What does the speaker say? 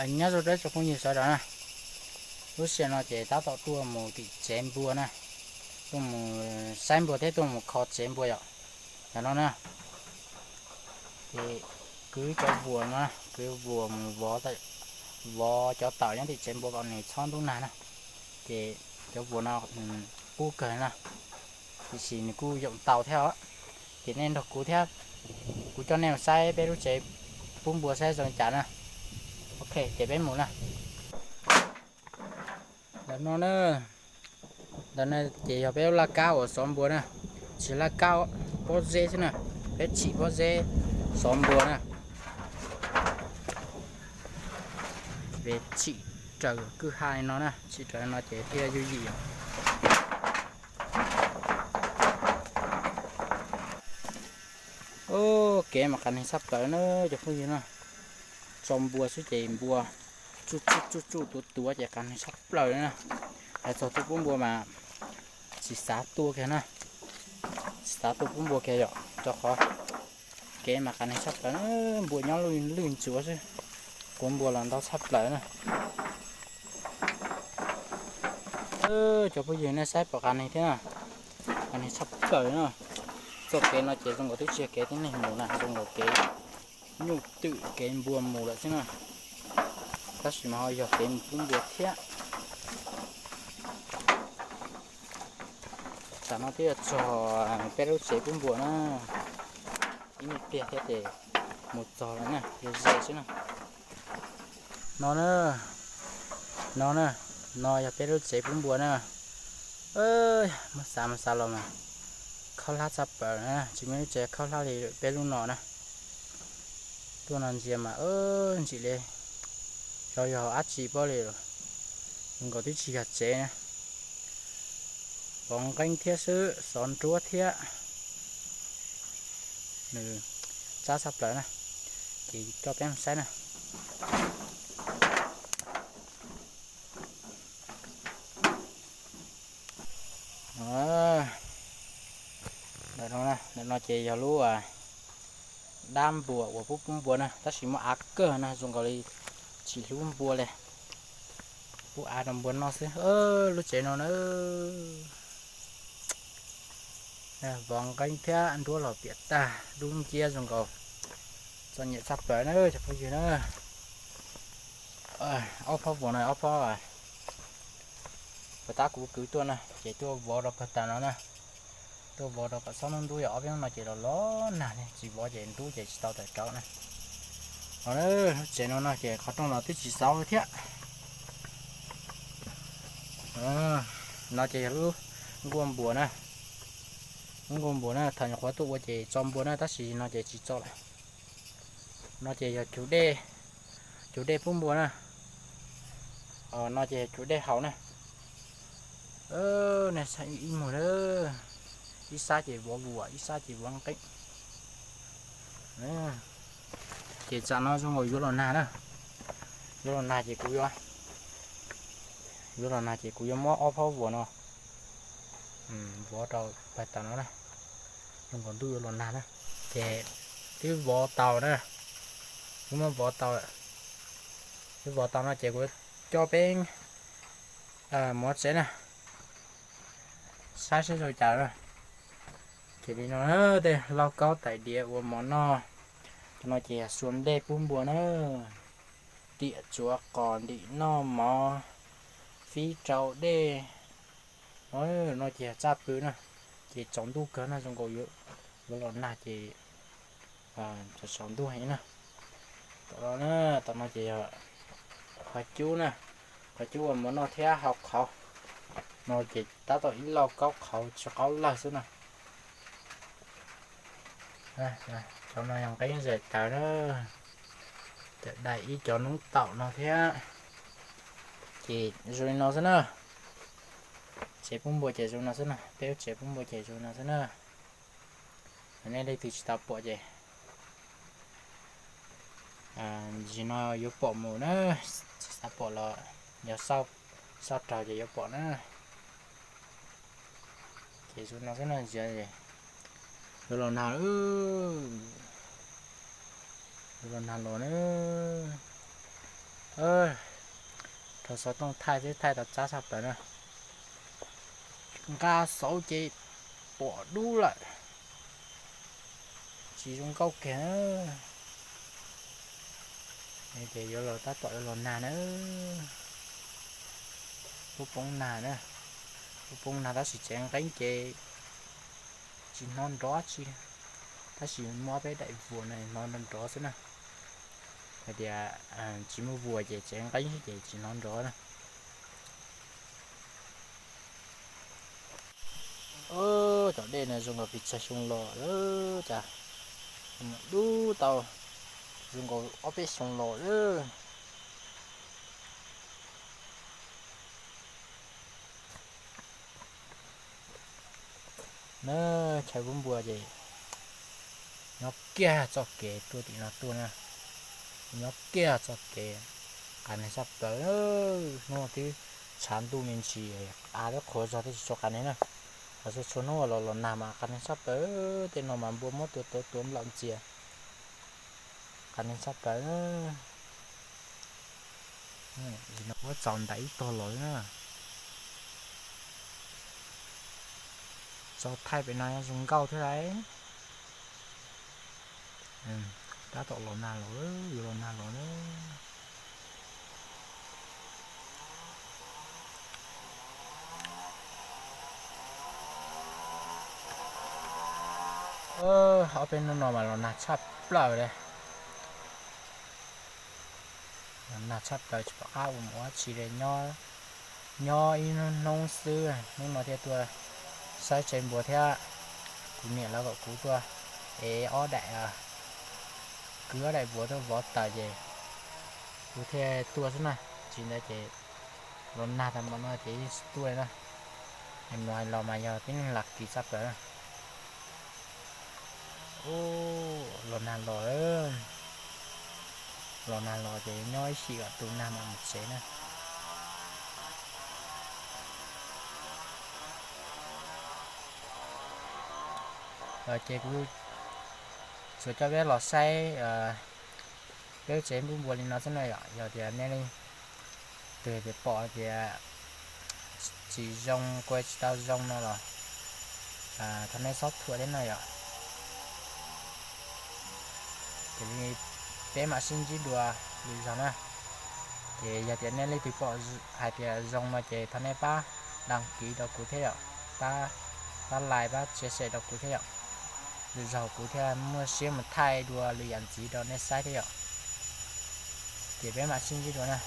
Nyob zoo rau tsoom phooj ywg sawv daws na, lub sij hawm no ces tab tom tuaj mus tim tsev npua na, tuaj mus saib npua thiab tuaj mus kho tsev npua yom. Ntawm no na, ces kwv cov vuas no, kwv vuas mus vov, vov cov tawm nyob tim tsev npua kom nws txhob ntub nag na. Ces cov vuas no qub kawg na, tiam sis nws kuj yoom tau thiab os. Ces nej nrog kuv thiab, kuv coj nej mus saib peb lub tsev pub npua saib zoo cas na. Ok, ces peb mus na. Ntawm no na, ntawm no ces yog peb lub laj kab uas xov npua na, tsis laj kab, pob zeb xwb na, peb tsim pob zeb xov npua na. Peb tsim raws kwj ha li no na, tsim raws li no ces thiaj yooj yim. Kev mas qas neeg tshaj plaws na cov phooj ywg na. Tso npua xwb ces npua tsuj tsuj tsuj tsuj tuav tuav ces qas neeg tshaj plaws na. Hais txog tuaj pub npua mas tsis xav tuaj kiag na, tsis xav tuaj pub npua kiag yom, rau qhov kev mas qas neeg tshaj plaws na. Npua nyob lwj ntsuav xwb, quav npua los ntau tshaj plaws na. Cov phooj ywg nej saib puas qas neeg thiab na, qas neeg tshaj plaws na. Txoj kev no ces zoo nkaus twb tsis yog kev tib neeg mus na, zoo nkaus kev nyuj twm kev npua mus lawm xwb na. Tab sis mas ho yog kev mus pub npua thiab. Tam no twb yuav txog peb lub tsev pub npua na, ib nyuag pliag thiab ces mus txog lawm na, ze ze xwb na. No na, no na, no yog peb lub tsev pub npua na. Muab xav mus xav los mas khaub hlab tshaj plaws na, tsis muaj lub tsev khaub hlab li peb lub no na. Tuaj no ntsia mas ntsim li, xyov yog dab tsi pob li, zoo nkaus twb tsis yog tsev na. Vov nqeeb thiab xwb, xov nruab thiab. Nws tsab tshaj plaws na, ces coj peb mus saib na. Ntawm no ces yog lub dab npua uas pub pub npua na, tab sis muaj av kawg na, zoo nkaus li tsis hlub npua li, pub av rau npua noj xwb. Lub tsev no na, vov nqeeb thiab nruab los piam tag, dub nciab zoo nkaus, txom nyem tshaj plaws na cov phooj ywg na. Ob phob vuas no, ob phob puas tab kuv kwv tuaj na, ces tuaj vov rau pag tas no na. Tuaj vov rau kom txhob ntub ntub, yog ob peb hnub no ces los los nag ne, tsis vov ces ntub ces tsis tau tawm rau na. Lub tsev no no ces qhov rooj los twb tsis xauv thiab. No ces yog lub nkuaj npua na, lub nkuaj npua na, thaum nyuam qhuav tuaj ua ces tso npua na, tab sis no ces tsis tso lawm. No ces yog cug dej, cug dej pub npua na. No ces yog cug dej haus na. Nej saib ib muag na, ib sab ces vov vuas, ib sab ces vov nqeeb. Ces tsam no zoo nkaus yuav los nag na, yuav los nag ces kuv yuav, yuav los nag ces kuv yuav muab ob phob vuas no vov rau pag tas no na, zoo nkaus ntuj yuav los nag na. Ces twb vov tau na, twb muab vov tau lawm, twb vov tau no ces kuv coj peb mus tsev na, saib seb zoo cas na. Ces li no, tej lauj kaub tais diav ua mov noj, cov no ces yog xua dej pub npua na, tiam tsuav qos ntim noj mov, fib rau dej. No ces yog tsaj pw na, ces tsaus ntuj kawg na, zoo nkaus yuav los nag ces tsaus ntuj heev na. Tom no, tom no ces yog qhov cub na, qhov cub uas muaj noj thiab haus qhauv. No ces tab tom ib lauj kaub qhauv tsis qaub lawg xwb na. Cov no yog nqeeb zais tawv na, cov dai ib cov noob taum no thiab. Ces zoo li no xwb na. Tsev pub npua ces zoo no xwb na, peb lub tsev pub npua ces zoo no xwb na. Nej leej twg tsis tau pom ces ntsis no yuav pom mus na, tsis xav pom los yog xauj raug ces yuav pom na. Ces zoo no xwb na, ntsia yuav los nag, yuav los nag los na. Rau xov tooj thaij xwb thaij tau tsab tshaj plaws na. Nqa xauv ces pom dub lawm, tsis zoo nkauj kiag na. Ces yuav los tab tom yuav los nag na. Poob poob nag na, poob poob nag tab sis tsev nqeeb ces tsis hnov nrov tsi, tab sis muaj ob peb daim vuas no hnov nrov nrov xwb na. Hais tias tsis muaj vuas ces tsev nqeeb xwb ces tsis hnov nrov na. Cov dej no zoo nkaus pes tsawg xyoo los lawm cas, dub tau zoo nkaus ob peb xyoo los lawm. Na, chaw pub npua ces nyob kiag txoj kev tuaj tim no tuaj na, nyob kiag txoj kev, qas neeg tshaj plaws. Hnub no twb tshav ntuj me ntsis, av twb qhuav zog twb tsis tshua qas neeg na. Hos txhua txhua hnub los los nag mas qas neeg tshaj plaws, tej no mas npua muab tua tuav tuav nplaum ntxias, qas neeg tshaj plaws. Muab txaus ntais ib tog los na. Txaus thaij pem no zoo nkauj thiab lauj. Tab tom los nag los, yuav los nag los na. Ob peb hnub no mas los nag tshaj plaws li. Los nag tshaj plaws tsis pom qab ua mus ua dab tsi li. Nyob ib hnub xwb, hnub no thiaj tuaj saib tsev npua thiab. Kuv niam lawv kom kuv tuaj ev ob daim, kwv ob daim npua tuaj vov taws ces kuv thiaj tuaj xwb na. Tsis ntawd ces los nag tas npaum no ces yeej tsis tuaj li na. Hais mus hais los mas yog tib neeg lam kis tshaj plaws na. Los nag los, los nag los ces nyob ib sim kom tu nag mam mus tsev na. Ces kuv tsuas coj peb los saib peb lub tsev npub npua li no xwb na yom. Yog tias nej leej twg tias pom tias tsis zoo, kuj tsis tau zoo no los thov nej txhob thuam thiab na yom. Ces peb mam sib ntsib dua lwm zaug na. Ces yog tias nej leej twg pom hais tias zoo no ces thov nej pab đăng ký rau kuv thiab yom, pab, pab like pab chia sẻ rau kuv thiab yom. Lwm zaug kuv thiaj muaj siab mus thaij dua lwm yam ntxiv rau nej saib thiab yom. Ces peb mam sib ntsib dua na.